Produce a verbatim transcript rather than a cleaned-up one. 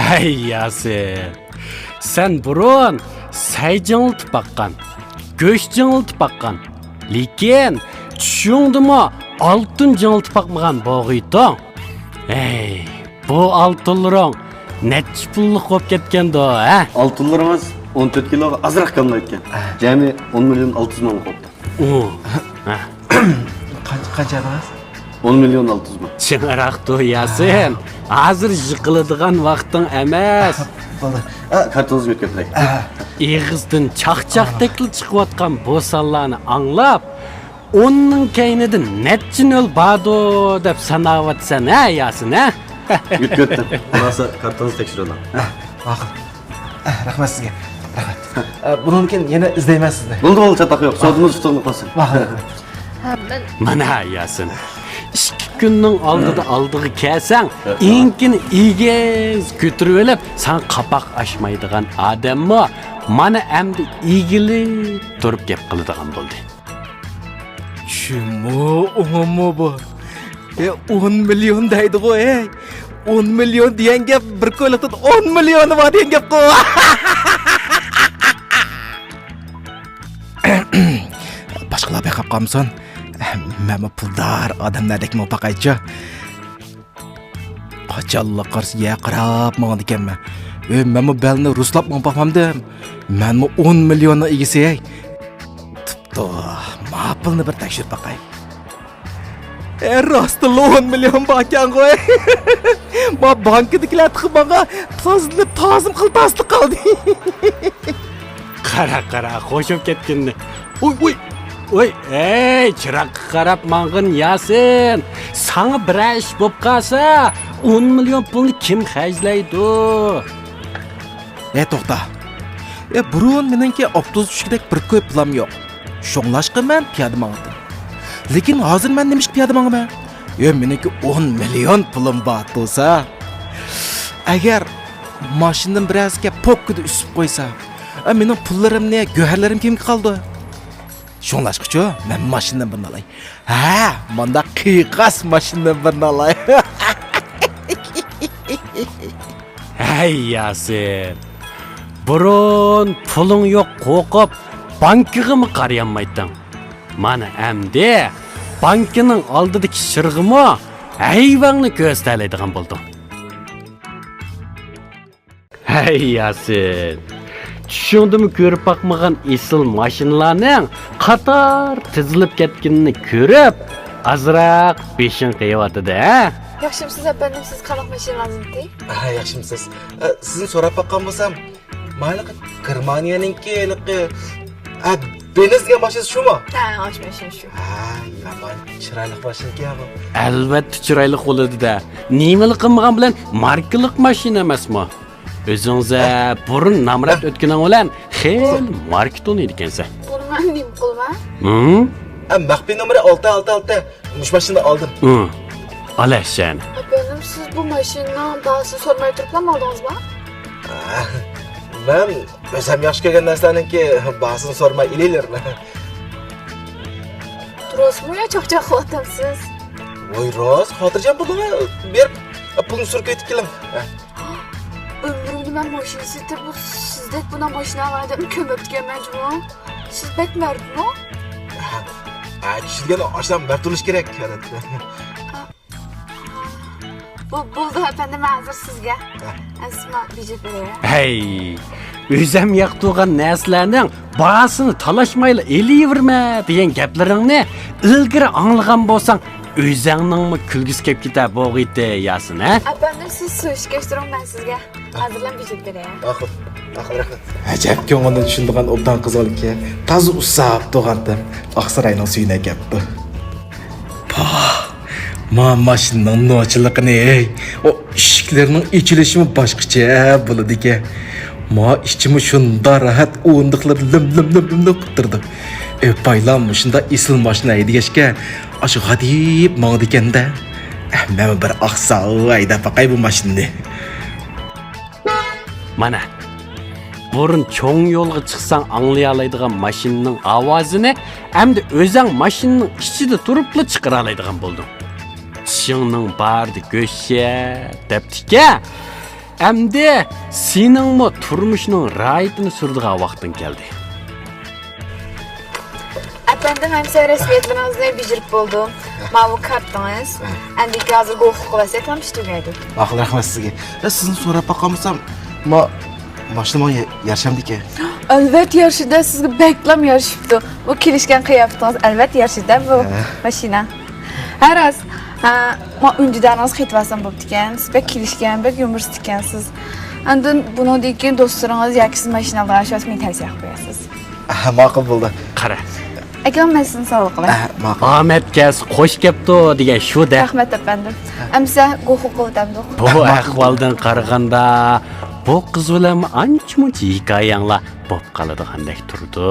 ھەي ياسىن، سەن بۇرۇن سەي جىڭلىتىپ باققان، گۆش جىڭلىتىپ باققان، لېكىن چۈشۈڭدىمۇ ئالتۇن جىڭلىتىپ باقمىغان بولغىيتتۇڭ. ھەي، بۇ ئالتۇنلىرىڭ نەچچە پۇللۇق بولۇپ كەتكەندۇ، ھە؟ ئالتۇنلىرىڭىز ئون تۆت كىلوغا ئازراق كاملايدىكەن. جەمئىي ئون مىليون ئالتە يۈز مىڭلىق بوپتۇ. ئۇ. ھە. قانچە، قانچە دېدىڭىز؟ ئون مىليون ئالتە يۈز مىڭ. چىڭراقتۇ ياسىن. ھازىر يىقىلىدىغان ۋاقتىڭ ئەمەس. بولدى. ئا، كارتىڭىزنى يۆتكەپ بېرەي. ئا. ئېغىزدىن چاقچاقتەكلا چىقىۋاتقان بۇ سانلارنى ئاڭلاپ، ئوننىڭ كەينىدە نەچچە نۆل باردۇ دەپ ساناۋاتىسەن ھە ياسىن ھە؟ يۆتكەپ ئۆتتۈم. خۇلاسە كارتىڭىزنى تەكشۈرۈۋېلىڭ. ئا، ماقۇل. ئا، رەھمەت سىزگە. رەھمەت. ئا، بۇنىڭدىن كېيىن يەنە ئىزدەيمەن سىزنى. بولدى، بولدى، چاتاق يوق. سودىمىز ئۇتۇقلۇق بولسۇن. ماقۇل. ھە، مەن مانا ياسىن، ئىككى كۈننىڭ ئالدىدا ئالدىغا كەلسەڭ، ئېڭىكىنى ئېگىز كۆتۈرۈۋېلىپ، ساڭا قاپاق ئاچمايدىغان ئادەممۇ مانا ئەمدى ئېگىلىپ تۇرۇپ گەپ قىلىدىغان بولدى. چۈمۇ ئوڭۇممۇ بۇ؟ ئە، ئون مىليون دەيدىغۇ، ئەي. ئون مىليون دېگەن گەپ بىر كويلۇقتىن ئون مىليونى بار دېگەن گەپقۇ. باشقىلار بايقاپ قالمىسۇن. مەنمۇ پۇلدار ئادەملەردەكمۇ باقايچۇ. قاچانلا قارىسا يەرگە قاراپ ماڭىدىكەنمەن. ئۆي، مەنمۇ بەلنى رۇسلاپ مېڭىپ باقمامدىم. مەنمۇ ئون مىليوننىڭ ئىگىسى. تۇپتۇ، ما پۇلنى بىر تەكشۈرۈپ باقاي. ئە، راستتىنلا ئون مىليون باركەنغۇ. ما بانكىدىكىلەر تېخى ماڭا تازىلىنىپ، تازىم قىل تازىلىق قالدى. قارا، قارا، خوش بولۇپ كەتكىنىنى. ئۇي، ئۇي، ئۇي، ئەي، چىراغقا قاراپ ماڭغىن ياسىن. ساڭا بىرەر ئىش بولۇپ قالسا، ئون مىليون پۇلنى كىم خەجلەيدۇ؟ ئە، توختا. ئە، بۇرۇن مېنىڭكى ئاپتوبۇس چۈشكۈدەك بىر كوي پۇلام يوق. شۇڭلاشقا مەن پىيادە ماڭاتتىم. لېكىن ھازىر مەن نېمىشقا پىيادە ماڭىمەن؟ ئە، مېنىڭكى ئون مىليون پۇلۇم بار تۇرسا. ئەگەر ماشىنىدىن بىرەرسى كەپ پوككىدە ئۈسۈپ قويسا، ئە، مېنىڭ پۇللىرىمنى، گۆھەرلىرىم كىمگە قالىدۇ؟ شۇڭلاشقىچۇ، مەن ماشىنىدىن بىرنى ئالاي. ھە، مانداق قىيقاس ماشىنىدىن بىرنى ئالاي. ھەي ياسىن، بۇرۇن پۇلۇڭ يوق قورقۇپ بانكىغىمۇ قارىيالمايتتىڭ. مانا ئەمدى بانكىنىڭ ئالدىدىكى شىرغىمۇ ھەيۋەڭنى كۆرسىتەلەيدىغان بولدۇڭ. ھەي ياسىن، چۈشۈڭدىمۇ كۆرۈپ باقمىغان ئېسىل ماشىنىلارنىڭ قاتار تىزىلىپ كەتكىنىنى كۆرۈپ، ئازراق بېشىڭ قېيىۋاتىدۇ، ھە؟ ياخشىمسىز ئەپەندىم، سىزگە قانداق ماشىنا لازىمتى؟ ھە، ياخشىمسىز؟ ئە، سىزنى سوراپ باققان بولسام، مانا ھېلىقى گېرمانىيەنىڭكى ھېلىقى، ئە، بېنز دېگەن ماشىنىسى شۇمۇ؟ ھە، ئاشۇ ماشىنا شۇ. ھە، يامان چىرايلىق ماشىنىكەن بۇ. ئەلۋەتتە چىرايلىق بولىدۇ-دە. نېمىلا قىلمىغان بىلەن ماركىلىق ماشىنا ئەمەسمۇ؟ ئۆزۈڭزە بۇرۇن نامرات ئۆتكىنىڭ بىلەن خېلى ماركا تونۇيدىكەنسەن. بۇنى مەن نېمە قىلىمەن؟ ھىم؟ ئە، مەخپىي نومۇرى ئالتە ئالتە ئالتە. مۇشۇ ماشىنىنى ئالدىم. ھىم. ئالە سەن. ئەپەندىم، سىز بۇ ماشىنىنىڭ باھاسىنى سورىماي تۇرۇپلا ئالدىڭىزمۇ؟ ئە، مەن ئۆزۈم ياخشى كۆرگەن نەرسىلەرنىڭكى باھاسىنى سورىماي ئېلىۋېرىمەن. راستمۇ يا چاقچاق قىلىۋاتامسىز؟ ۋاي راست، خاتىرجەم بولۇڭ، بېرىپ پۇلنى سۈرۈپ كېتىپ كېلىڭ. ئۆمرۈمدە مەن ماشىنا سېتىپ، سىزدەك بۇنداق ماشىنا ئالغان ئادەمنى كۆرمەپتىكەنمەن جۇمۇ. سىز بەك مەردمۇ؟ ھە، كىشى دېگەن ئاشۇنداق مەرد بولۇشى كېرەك، ئەلۋەتتە. بۇ، بولدى ئەپەندىم، ھازىر سىزگە. ھە. ئەسما بېجىرىپ بېرەي. ھەي، ئۆزەم ياقتۇرغان نەرسىلەرنىڭ باھاسىنى تالاشمايلا ئېلىۋېرىمەن دېگەن گەپلىرىڭنى ئىلگىرى ئاڭلىغان بولساڭ، ئۆزەڭنىڭمۇ كۈلگۈسى كېلىپ كېتەر بولغىيتى ياسىن، ھە؟ ئەپەندىم، سىز سۈرۈشكە ئەكىشتۈرۈڭ، مەن سىزگە ھازىرلا بېجىرىپ بېرەي. ماقۇل، ماقۇل، رەھمەت. ئەجەب كۆڭلىنى چۈشىنىدىغان ئوبدان قىزغىنكەن. تازا ئۇسساپ تۇرغانتىم. ئاقساراينىڭ سۈيىنى ئەكەپتۇ. پاھ، ما ماشىنىنىڭ نوچىلىقىنى، ھەي. ئۇ ئىشىكلىرىنىڭ ئېچىلىشىمۇ باشقىچە بولىدىكەن. ما ئىچىمۇ شۇنداق راھەت، ئورۇندۇقلىرى لىم، لىم، لىم، لىم، لىم قىلىپ تۇرىدۇ. ئۆپايلام مۇشۇنداق ئېسىل ماشىنا ھەيدىگەچكە، ئاشۇ غادىيىپ ماڭىدىكەن-دە. مەنمۇ بىر ئاقساق ھەيدەپ باقاي بۇ ماشىنىنى. مانا، بۇرۇن چوڭ يولغا چىقساڭ ئاڭلىيالايدىغان ماشىنىنىڭ ئاۋازىنى ئەمدى ئۆزەڭ ماشىنىنىڭ ئىچىدە تۇرۇپلا چىقىرالايدىغان بولدۇڭ. چىشىڭنىڭ بارىدا گۆش يە، دەپتىكەن. ئەمدى سېنىڭمۇ تۇرمۇشنىڭ رايىتىنى سۈرىدىغان ۋاقتىڭ كەلدى. ئەپەندىم، ئەمسە رەسمىيەتلىرىڭىزنى بېجىرىپ بولدۇم. ماۋۇ كارتىڭىز. ئەمدى ھازىر گوخۇ قىلىۋەتسەك، تامشا تۈگەيدۇ. ماقۇل، رەھمەت سىزگە. بە سىزنى سوراپ باققان بولسام، ما ماشىنا ماڭا يارىشامدىكەن؟ ئەلۋەتتە يارىشىدۇ، سىزگە بەكلا يارىشىپتۇ. بۇ كېلىشكەن قىياپىتىڭىز ئەلۋەتتە يارىشىدۇ بۇ ماشىنا. ھە راست. ھە، ما ئۈندىدارىڭىز قېتىۋالسام بوپتىكەن. سىز بەك كېلىشكەن، بەك يۇمۇرىستىكەنسىز. ئاندىن بۇنىڭدىن كېيىن دوستلىرىڭىز ياكى سىز ماشىنا ئالىدىغان ئىش بولسا مېنى تەۋسىيە قىلىپ قويارسىز. ماقۇل بولدى. قارا. ئاكام، مەن سىزنى ساۋغا قىلاي. ماقۇل. ئامەت كەس خوش كەپتۇ دېگەن شۇ دە. رەھمەت ئەپەندىم. ئەمسە گوخۇ قىلىۋاتامدۇق. بۇ ئەھۋالدىن قارىغاندا، بۇ قىز بىلەن ئانچە-مۇنچە ھېكايەڭلار بوپ قالىدىغاندەك تۇرىدۇ.